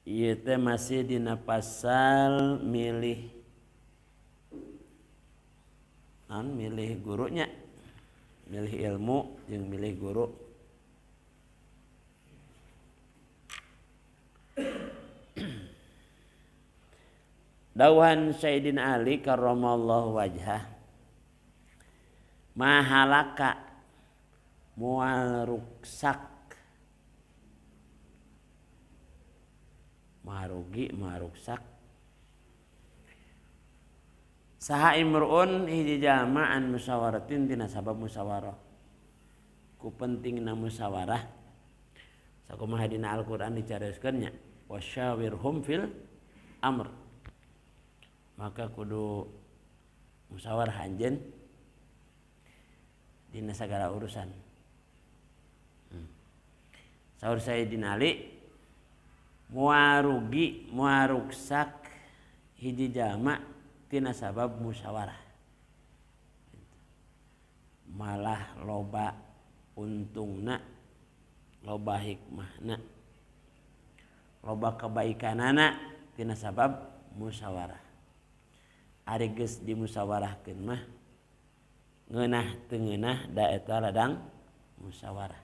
Ieu teh masih dina pasal milih naon, milih gurunya, milih ilmu jeung milih guru. Dawuhan Sayyidina Ali karramallahu wajhah, mahalaka moal ruksak, marugi maruksak saha imruun hiji jalma an musyawaratin tina sabab musyawarah. Ku pentingna musyawarah sakumaha dina Al-Qur'an dicarioskeun nya, wasyawirhum fil amr. Maka kudu musyawarah anjeun dina sagala urusan. Saur Sayyidina Ali, moal rugi moal ruksak hiji jalma tina sabab musyawarah, malah loba untungna, loba hikmahna, loba kebaikanana tina sabab musyawarah. Ari geus dimusyawarahkeun mah ngeunah teu ngeunah da eta ladang musyawarah.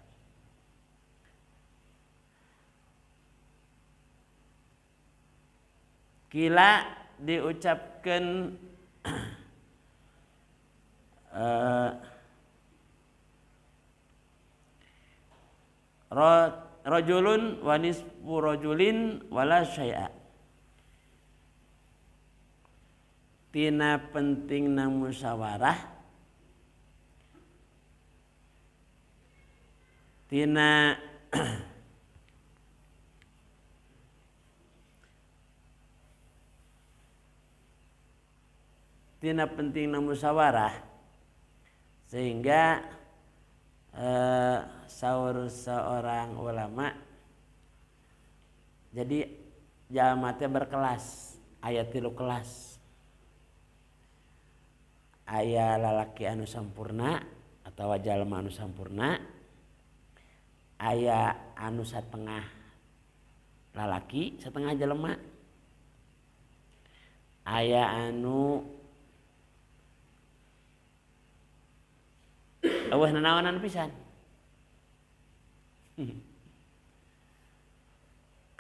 Kila diucapkan rajulun wa nisfu rajulin wala syai'a. Tina pentingna musyawarah, tina tina pentingna musyawarah sehingga saur seorang ulama, jadi jalma teh berkelas, aya 3 kelas. Aya lalaki anu sampurna atawa jalma anu sampurna, aya anu satengah lalaki setengah jelema, aya anu eueuh nanaonan pisan.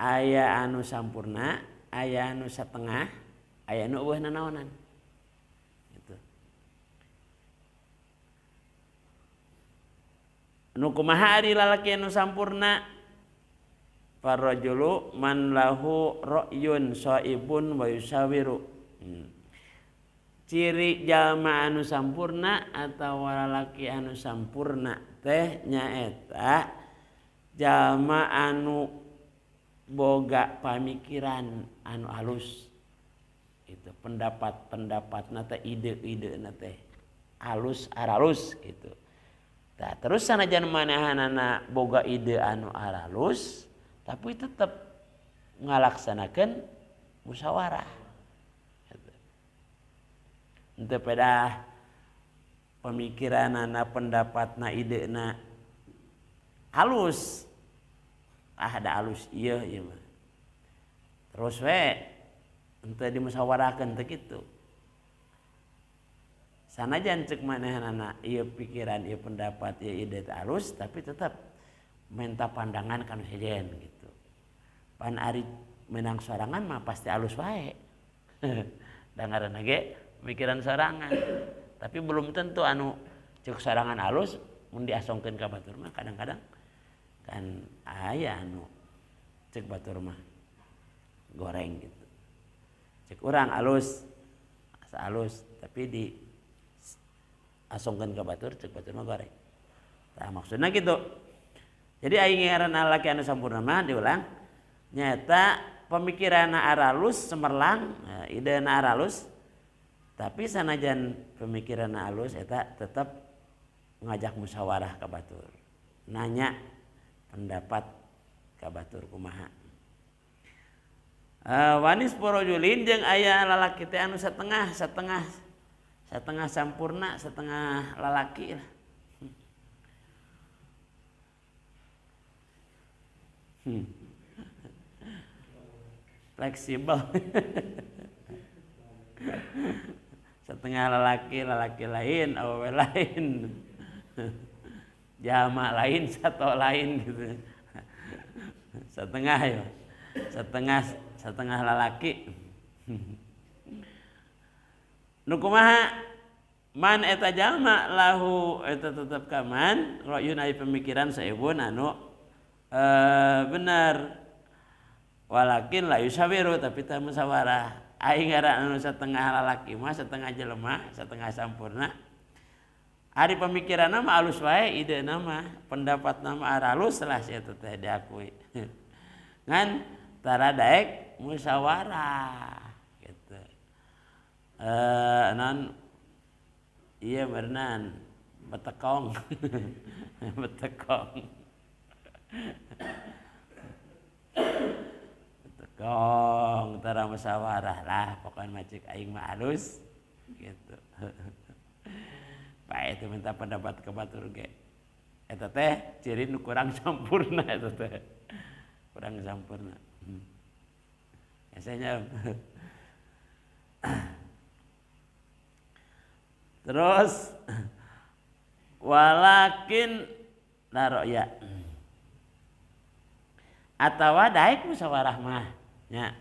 Aya anu sampurna, aya anu satengah, aya anu eueuh nanaonan. Gitu. Nu kumaha ari lalaki anu sampurna? Farrajulu man lahu ra'yun shaibun wa yusawiru. Ciri jalma anu sampurna atawa lalaki anu sampurna teh nyaeta jalma anu boga pamikiran anu alus. Itu pendapat-pendapatna teh, ide-idena teh alus aralus gitu. Tah terus sanajan manahanana boga ide anu aralus tapi tetep ngalaksanakeun musyawarah. Henteu pedah pemikiranana, pendapatna, idena halus. Ah da halus ieu ieu mah. Terus we henteu dimusyawarahkeun teh kitu. Sanajan ceuk manehanana ieu pikiran, ieu pendapat, ieu ide teh halus, tapi tetep minta pandangan ka nu sejen gitu. Pan ari menang sorangan mah pasti halus wae. Da ngaranna ge pikiran sorangan, tapi belum tentu anu cek sorangan halus mun diasongkeun ka batur mah kadang-kadang kan aya anu cek batur mah goreng gitu. Cek urang halus, asa halus tapi di asongkeun ka batur cek batur mah goreng. Tah maksudna gitu. Jadi aing ngaranna lalaki anu sampurna mah diulang nyaeta pemikiranna aralus cemerlang, idena aralus, tapi sanajan pemikiran alus eta tetap ngajak musyawarah ka batur, nanya pendapat ka batur kumaha. Wanis porojulin jeung aya lalaki teh anu setengah setengah setengah sampurna setengah lalaki lah. Fleksibel. Setengah lelaki, lelaki lain, awewe lain. Jama lain, satu lain gitu. Setengah ya. Setengah lelaki. Nu kumaha man eta jalma lahu eta tetep ka man ra'yun ai pemikiran saibun anu bener walakin la yusawiru tapi teu musyawarah. Aing ngaran anu setengah lalaki mah setengah jelema setengah sampurna. Ari pemikiranna mah alus wae idena mah pendapatna mah alus lah sia teh diakui. Ngan tara daek musyawarah gitu. Non iya berenang betekong. Betekong. Betekong tara musyawarah lah pokoknya mah cek aing mah alus gitu. Pak itu minta pendapat ke batur ge. Eta teh ciri nu kurang sampurna eta teh. Kurang sampurna. Biasanya terus walakin la ra'ya atawa daek musyawarah mah nya.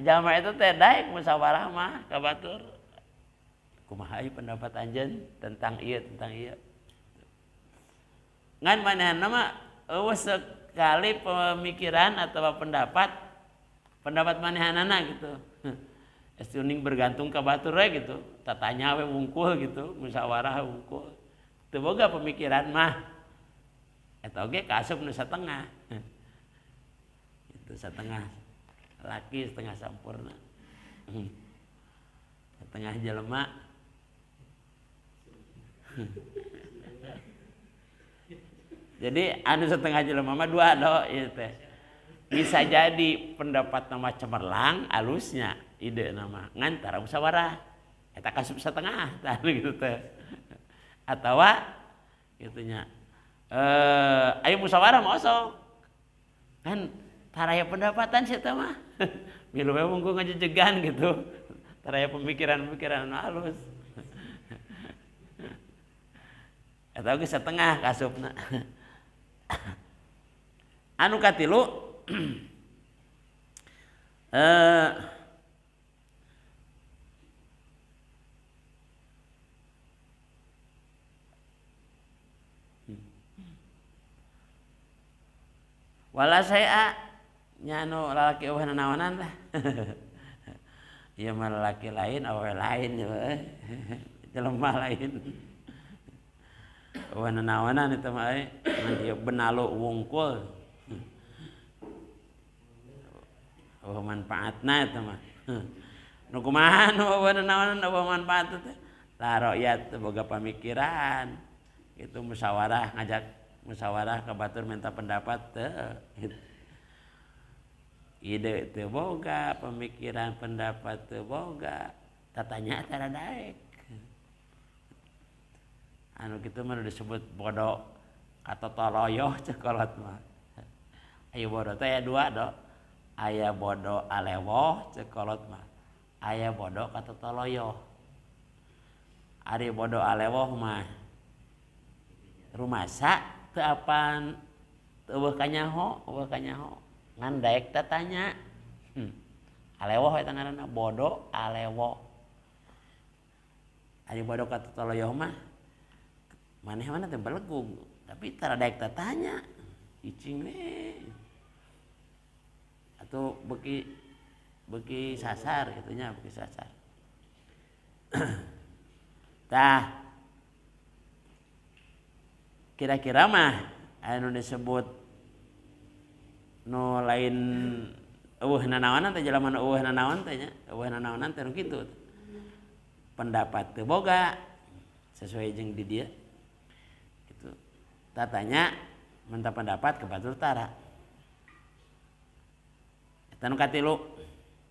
Jalma itu teh daek musyawarah mah ka batur. Kumaha ieu pendapat anjeun tentang ieu tentang ieu. Ngan manehna mah eueuh sekali pemikiran atau pendapat manehanana gitu. Estuning bergantung ke batur we gitu, tatanya we wungkul gitu, musyawarah wungkul. Teu boga pemikiran mah. Eta oge kaasup nu satengah. Itu setengah laki, setengah sampurna. Setengah jelema. Jadi anu setengah jelema mah dua do ieu teh. Bisa jadi pendapat nama cemerlang alusnya ide nama ngan tara musyawarah eta kasup setengah tah gitu teh. Atawa kitu nya ayo musyawarah mah osok kan taraya pendapatan sia teh mah. Milu we mungku ngajejegan gitu. Taraya pemikiran-pemikiran anu alus. Eta oge setengah kasupna. Anu katilu wala saya nya anu lalaki eueuh nanaonan lah. Ieu mah lalaki lain awewe lain jelema lain. Eueuh nanaonan eta mah euy ngan ieu benalu wungkul. Eueuh manfaatna eta mah. Nu kumaha nu eueuh nanaonan eueuh manfaat teh? La rakyat teu boga pamikiran. Itu musyawarah ngajak musyawarah ke batur minta pendapat teu. Ide teu boga, pemikiran pendapat teu boga, tatanya tara daek. Anu kitu mah disebut bodoh katotoloyoh cek kolot mah. Aya bodoh teh aya dua do. Aya bodoh alewoh cek kolot mah. Aya bodoh katotoloyoh. Ari bodoh alewoh mah rumasa teu apan teu eueuh kanyaho, eueuh kanyaho. Ngan daek tatanya. Alewoh eta ngaranna bodoh alewoh. Ari bodoh katotoloyoh mah maneh mana teh belegug, tapi tara daek tatanya. Icing we. Atau beki sasar kitu nya, beki sasar. Tah kira-kira mah anu disebut nu lain eueuh nanaonan teh jelema nu eueuh nanaon teh nya, eueuh nanaonan teh nu kitu. Pendapat teu boga sesuai jeung di dieu. Gitu. Tatanya minta pendapat ke batur tara. Eta nu katilu.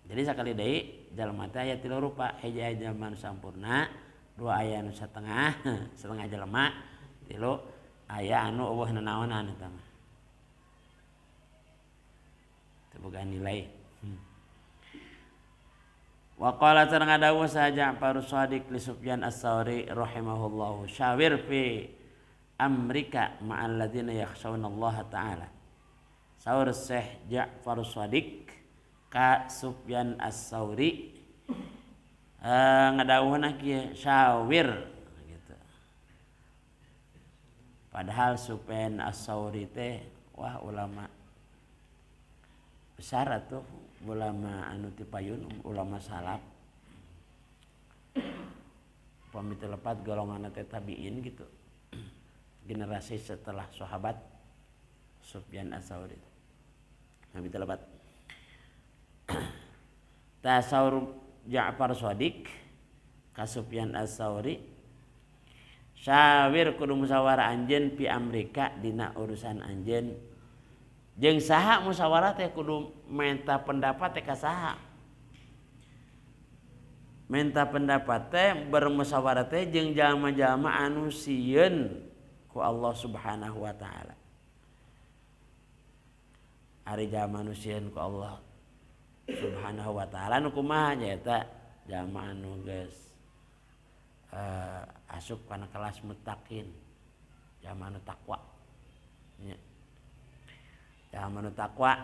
Jadi sakali deui jalma teh aya tilu rupa, hiji aya jalma nu sampurna, dua aya nu satengah, setengah jelema, tilu aya anu eueuh nanaonan eta mah. Teu boga nilai. Wa qala sareng dawuh saha Ja'far Shadiq li Sufyan Ats-Tsauri rahimahullahu syawir fi amrika ma'al ladzina yakhshawna Allah ta'ala. Saur Syekh Ja'far Shadiq ka Sufyan Ats-Tsauri ngadawuhna kieu syawir gitu. Padahal Sufyan Ats-Tsauri teh wah ulama besar atuh, ulama anu ti payun, ulama salaf. Upami teu lepat golonganna teh tabiin gitu. Generasi setelah sahabat Sufyan Ats-Tsauri. Upami teu lepat. Tasaur Ja'far Shadiq ka Sufyan Ats-Tsauri syawir kudu musyawarah anjeun pi Amerika dina urusan anjeun. Jeung saha musyawarah teh kudu minta pendapat teh ka saha. Minta pendapat teh bermusyawarah teh jeung jalma-jalma anu sieun ku Allah Subhanahu wa taala. Ari jalma anu sieun ku Allah Subhanahu wa taala nu kumaha nyaeta jalma anu geus asup kana kelas muttaqin, jalma anu takwa. Nya. Jalma anu takwa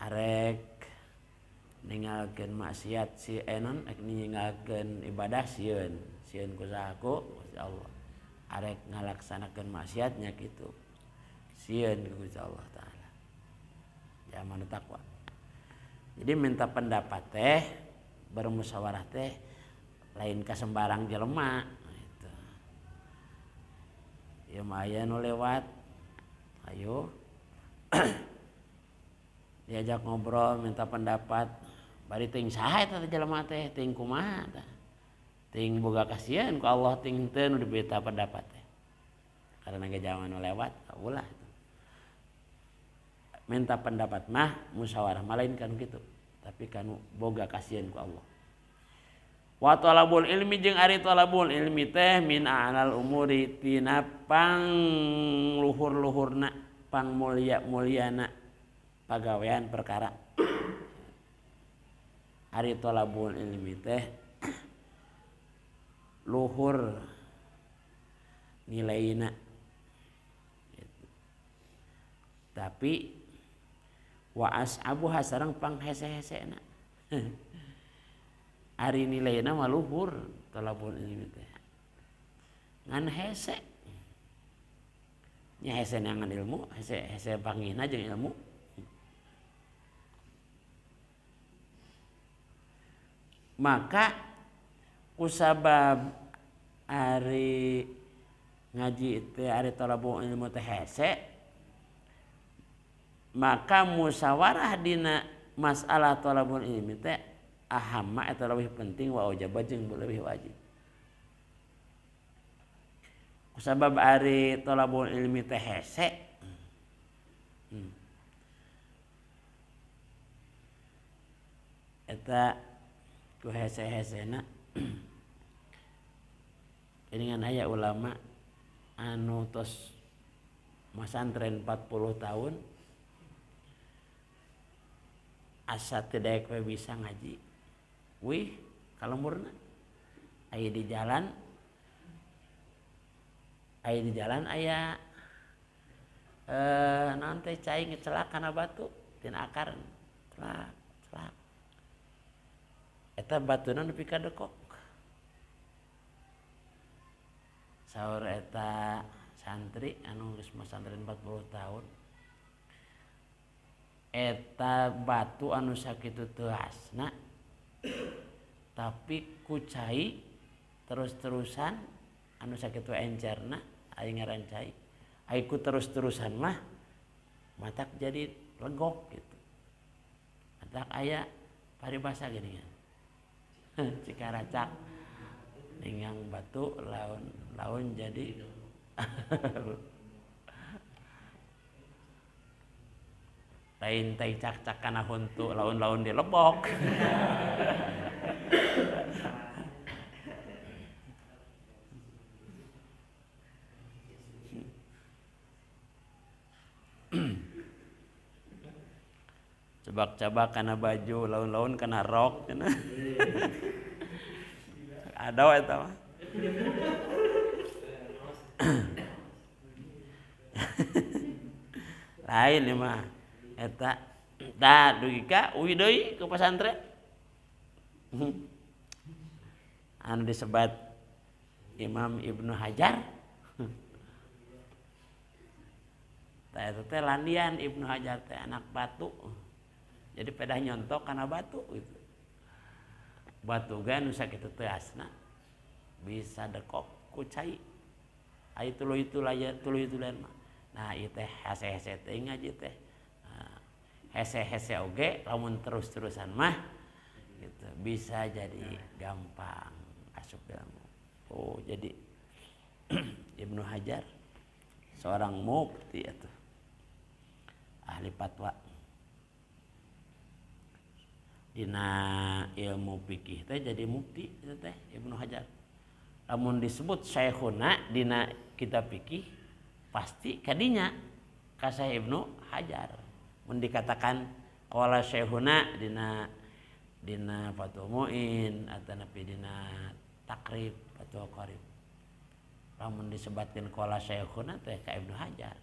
arek ninggalkeun maksiat si enon rek ninggalkeun ibadah sieun, sieun ku saha ku Gusti Allah. Arek ngalaksanakeun maksiat nya kitu. Sieun ku Gusti Allah taala. Jalma anu takwa. Jadi minta pendapat teh bermusyawarah teh lain ka sembarang jelema gitu. Ya mah aya nu lewat ayo diajak ngobrol minta pendapat bari ting saha eta teh jelema teh ting kumaha tah ting boga kasihan ku Allah ting teu nu dibeta pendapat teh karena ge jalma nu lewat ulah minta pendapat mah musyawarah mah lain kan gitu tapi kanu boga kasihan ku Allah. Wa talabul ilmi jeung ari talabul ilmi teh min a'lal umuri tina pang luhur-luhurna pang mulia-muliana pagawean perkara. Ari talabul ilmi teh luhur nilaina gitu. Tapi wa as'abuha sareng pang hese-hesena. Ari nilaina mah luhur talabul ilmi teh. Ngan hese. Nya hese neangan ilmu, hese hese pangihna jeung ilmu. Maka kusabab ari ngaji teh ari talabul ilmu teh hese, maka musyawarah dina masalah talabul ilmi teh ahamma eta leuwih penting wa wajib jeung leuwih wajib. Kusabab ari talabul ilmi teh hese, eta ku hese-hesena ini ngan aya ulama anu tos masantren 40 tahun asa teu daek we bisa ngaji. Wih, kalemurna aya di jalan, aya di jalan aya naon teh cai ngecelak kana batu tina akar celak celak eta batuna nepi ka dekok. Saur eta santri anu geus masantren 40 tahun eta batu anu sakitu teuasna tapi ku cai terus-terusan anu sakitu encerna aya ngaran cai ai ku terus-terusan mah matak jadi legok gitu. Matak aya paribasa geuningan. Cikaracak ningang batu laun laun jadi lain tai cak-cak kana huntu laun-laun dilebok. Cabak-cabak kana baju, laun-laun kana rok cenah. Ado eta mah. Lain ieu mah. Eta tah dugi ka uih deui ke pesantren. Anu disebat Imam Ibnu Hajar. Tah eta teh landian Ibnu Hajar teh anak batu. Jadi pedah nyontok kana batu gitu. Batu ge nu sakitu teuasna bisa dekok ku cai. Ai tuluy-tuluy mah. Nah ieu teh hese-hese teh ngaji teh. Hese-hese oge lamun terus-terusan mah gitu bisa jadi gampang asup ilmu. Oh jadi Ibnu Hajar seorang mufti itu, ahli fatwa. Dina ilmu fikih teh jadi mufti itu teh Ibnu Hajar. Lamun disebut syekhuna dina kitab fikih pasti kadinya ka Syekh Ibnu Hajar. Mun dikatakan wala syekhuna dina dina Fathul Muin atau napi dina Takrib atau Qarib. Lamun disebatkeun qala syekhuna teh ka Ibnu Hajar.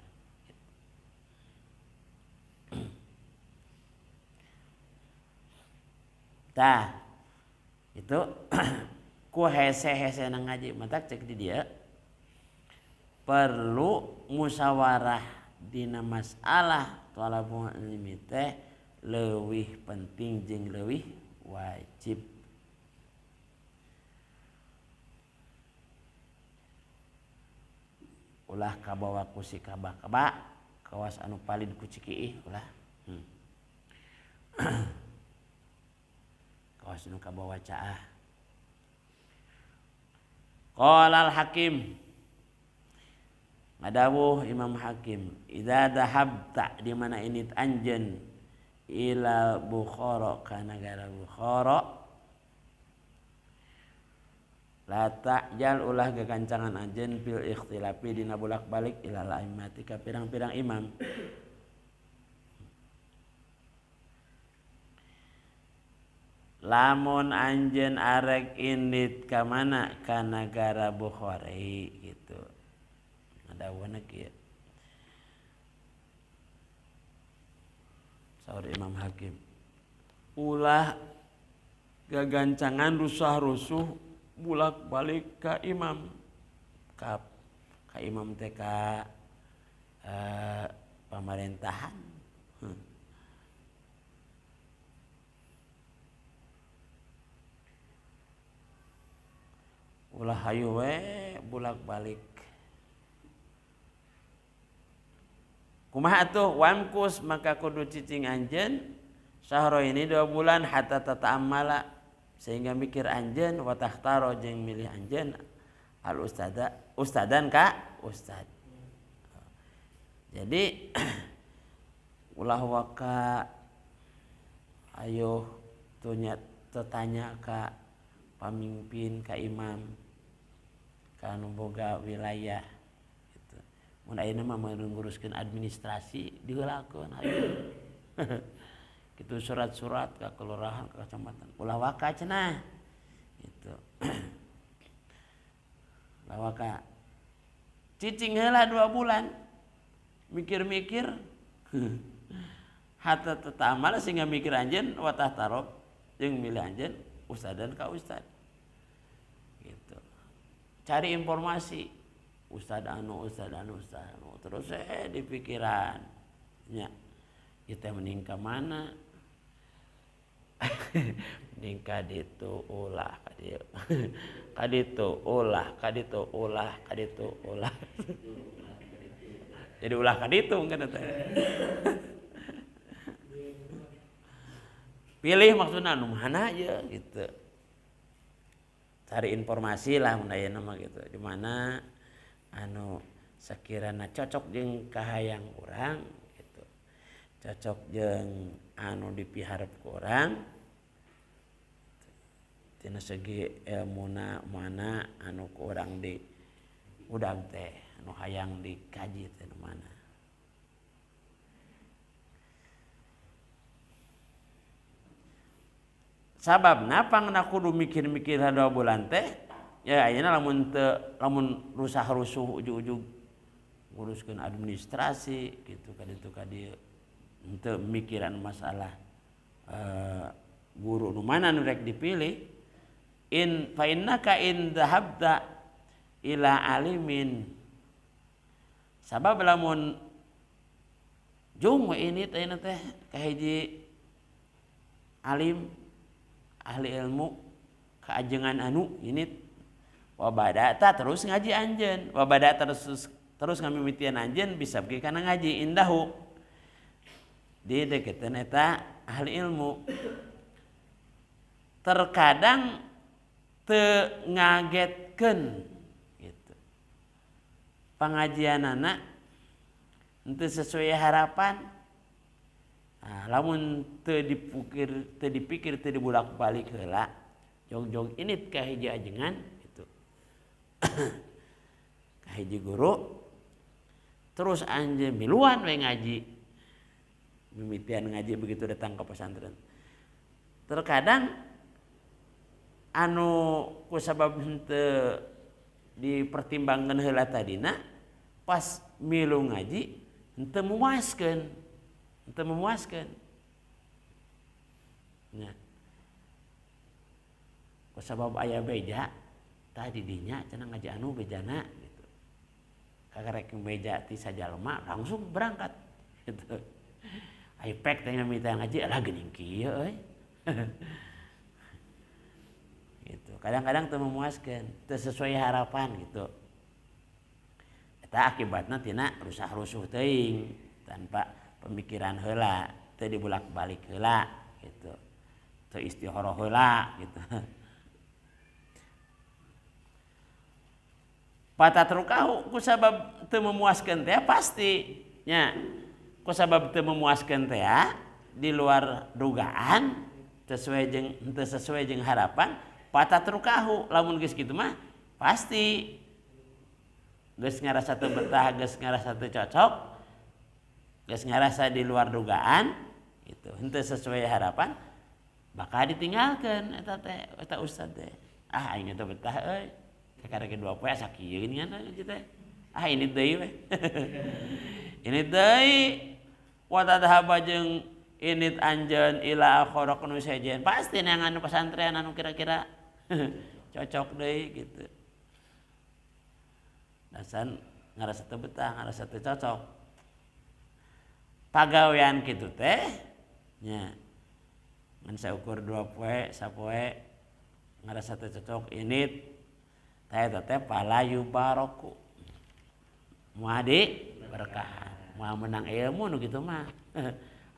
Tah itu ku hese-hese na ngaji matak cek di dia perlu musyawarah dina masalah thalabul ilmi teh leuwih penting jeung leuwih wajib. Ulah kabawa ku si kaba-kaba kawas anu palid ku cikiih ulah. Kawas anu kabawa caah. Qala al-Hakim, ngadawuh Imam Hakim, idza dahabta di mana ini anjeun ila Bukhara ka nagara Bukhara, la ta'jal ulah gagancangan anjeun fil ikhtilafi dina bolak-balik ilal a'immati ka pirang-pirang imam. Lamun anjeun arek indit ka mana ka nagara Bukhari gitu. Ngadawuhna kieu. Saur Imam Hakim, ulah gagancangan rusah-rusuh bolak-balik ka imam, ka imam teh ka pemerintahan. Ulah hayu we bolak-balik. Kumaha atuh wamkus maka kudu cicing anjeun sahro ini 2 bulan hatta tata'ammala sehingga mikir anjeun wa takhtaro jeung milih anjeun al ustada ustadan ka ustad. Jadi ulah waka ayo tunya tetanya ka pamimpin ka imam ka anu boga wilayah gitu. Mun ayeuna mah nguruskeun administrasi diheulakeun ayo. Kitu surat-surat ka kelurahan ka kecamatan ulah waka cenah gitu. Ulah waka cicing heula 2 bulan mikir-mikir hatta tatamal sehingga mikir anjeun wa tahtarob jeung milih anjeun ustadan ka ustad gitu. Cari informasi ustad anu ustad anu ustad anu terus di pikiran nya kita mending ka mana mending ka ditu ulah ka dieu ka ditu ulah ka ditu ulah ka ditu ulah jadi ulah ka ditu mungkin teh. Pilih maksudna anu mana ya gitu. Cari informasi lah mun ayeuna mah gitu. Di mana anu sakirana cocok jeung kahayang urang gitu. Cocok jeung anu dipiharep ku urang. Tina segi ilmuna mana anu ku urang di udag teh anu hayang dikaji teh nu mana. Sababna pangna kudu mikir-mikir 2 bulan teh ya ayeuna lamun teu lamun rusah-rusuh ujug-ujug nguruskeun administrasi gitu ka ditu ka dieu henteu mikiran masalah guru nu mana nu rek dipilih in fa innaka in dhahabta ila alimin sabab lamun jung we ini teh teh ka hiji alim ahli ilmu keajengan anu ini wabadata terus ngaji anjeun wabadata terus ngamimitian anjeun bisa bagi kana ngaji indahu di deketan eta ahli ilmu terkadang teu ngagetkeun gitu pangajianana henteu sesuai harapan. Nah, lamun teu dipikir teu dipikir teu dibulak-balik heula jog-jog ini ka hiji ajengan gitu ka hiji guru terus anjeun miluan we ngaji mimitian ngaji begitu datang ke pesantren terkadang anu ku sabab henteu dipertimbangkeun heula tadina pas milu ngaji henteu memuaskeun henteu memuaskeun nya ku sabab aya beja tah di dinya cenah ngaji anu bejana gitu kakarek beja ti sajalma langsung berangkat gitu aya pek teh ngamita ngaji alah geuning kieu euy gitu kadang-kadang teu memuaskeun teu sesuai harapan gitu eta akibatna tina rusah-rusuh teuing tanpa pemikiran heula teu dibulak-balik heula gitu teu istikharah heula gitu patatrukahu ku sabab teu memuaskeun teh pasti nya ku sabab teu memuaskeun teh di luar dugaan sesuai jeung teu sesuai jeung harapan patatrukahu lamun geus kitu mah pasti geus ngarasa teu betah geus ngarasa teu cocok geus ngarasa di luar dugaan gitu henteu sesuai harapan bakal ditinggalkeun eta teh eta ustad teh ah aing teh betah euy sakarek 2 poe asa kieu geuningan euy teh ah ini deui we ini deui wa tadhaba jeung init anjeun ila akhara nu sejen pasti neangan pesantren anu kira-kira cocok deui gitu dasan ngarasa teu betah ngarasa teu cocok pagawean kitu teh nya ngan saukur 2 poe sapoe ngarasa teu cocok init teh eta teh pala yubaroku moal di berkahan moal menang ilmu nu kitu mah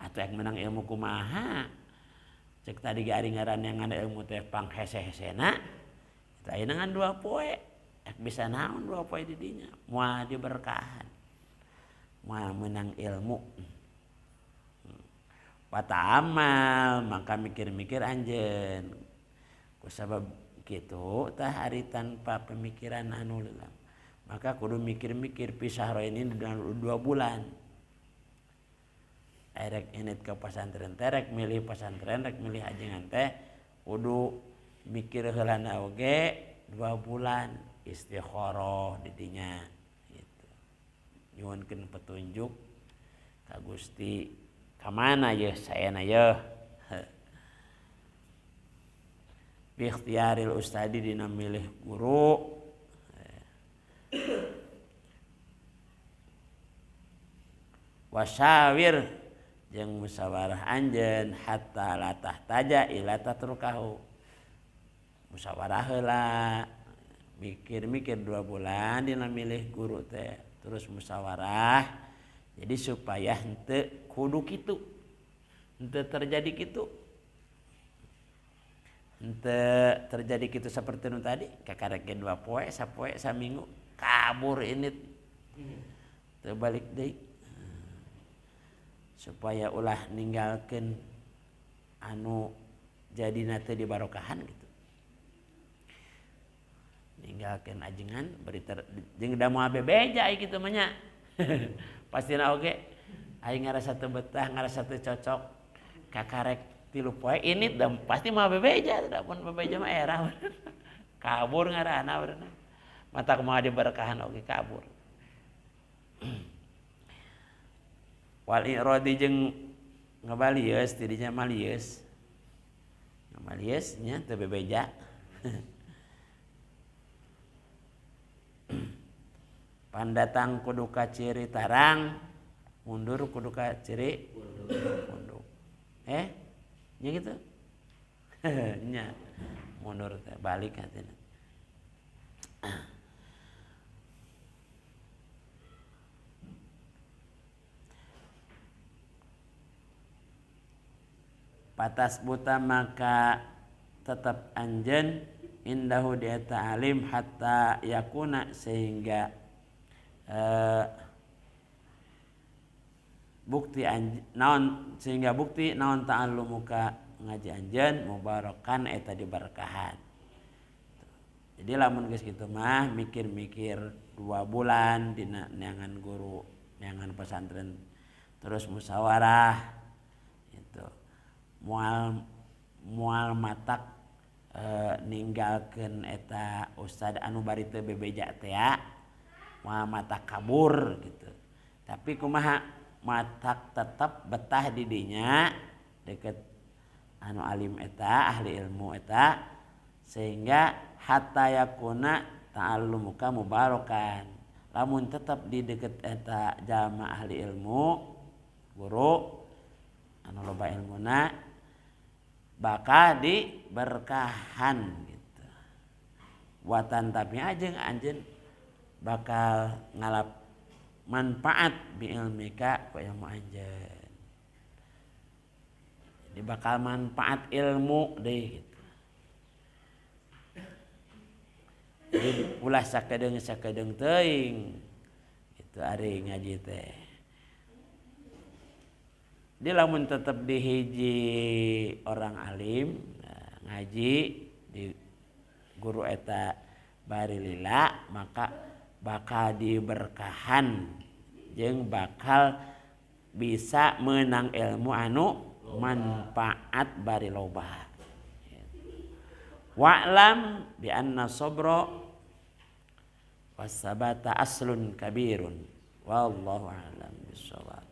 atuh ek menang ilmu kumaha cek tadi ge ari ngaran yang ilmu teh panghese-hesena eta ayeuna ngan 2 poe ek bisa naon 2 poe di dinya moal diberkahan moal menang ilmu pata amal maka mikir-mikir anjeun ku sabab kitu tah ari tanpa pemikiran anu leulang maka kudu mikir-mikir pisah ini 2 bulan erek init ke pesantren teh rek milih pesantren rek milih ajengan teh kudu mikir heulana oge 2 bulan istikharah di dinya gitu nyuhunkeun petunjuk ka Gusti ka mana yeuh saena yeuh bi ikhtiaril ustadi dina milih guru wasawir jeung musyawarah anjeun hatta la tahtaja ila tatrukahu musyawarah heula mikir-mikir 2 bulan dina milih guru teh terus musyawarah jadi supaya henteu kudu kitu henteu terjadi kitu henteu terjadi kitu seperti nu tadi kakarek ge 2 poe sapoe saminggu kabur ini teu balik deui supaya ulah ninggalkeun anu jadina teu dibarokahan gitu ninggalkeun ajengan beri jeung da moal bebeja ai kitu mah nya pastina oge aing ngarasa teu betah ngarasa teu cocok kakarek 3 poe ini dan pasti mah bebeja tidak pun bebeja mah era kabur ngarana bener mata kumaha diberkahan oge kabur. Wal iradi jeung ngabalieus tidinya malieus ngamalieus nya teu bebeja. Pandatang kudu ka ciri tarang, mundur kudu ka ciri mundur. Nya gitu. Nya mundur teh balik hatina. Patas buta maka tetap anjeun indahu di eta alim hatta yakuna sehingga bukti naon sehingga bukti naon ta'allumuka ngaji anjeun mubarakan eta diberkahan. Jadi lamun geus kitu mah mikir-mikir 2 bulan dina neangan guru, neangan pesantren terus musyawarah gitu. Moal matak ninggalkeun eta ustad anu bari teu bebeja teh moal matak kabur gitu. Tapi kumaha matak tetap betah di dinya deket anu alim eta ahli ilmu eta sehingga hatta yakuna ta'allumuka mubarakan. Lamun tetap di deket eta jalma ahli ilmu guru anu loba ilmuna bakal diberkahan gitu. Watan tapi ajeng anjeun bakal ngalap manfaat bi ilmika ku ilmu anjeun. Jadi bakal manfaat ilmu deh gitu. Jadi ulah sakedeung-sakedeung teuing gitu ari ngaji teh. Di lamun tetap di hiji orang alim ngaji di guru eta bari lila maka bakal diberkahan jeung bakal bisa menang ilmu anu manfaat bari loba. Wa'lam bi anna sabra wasabata aslun kabirun wallahu a'lam bissawab.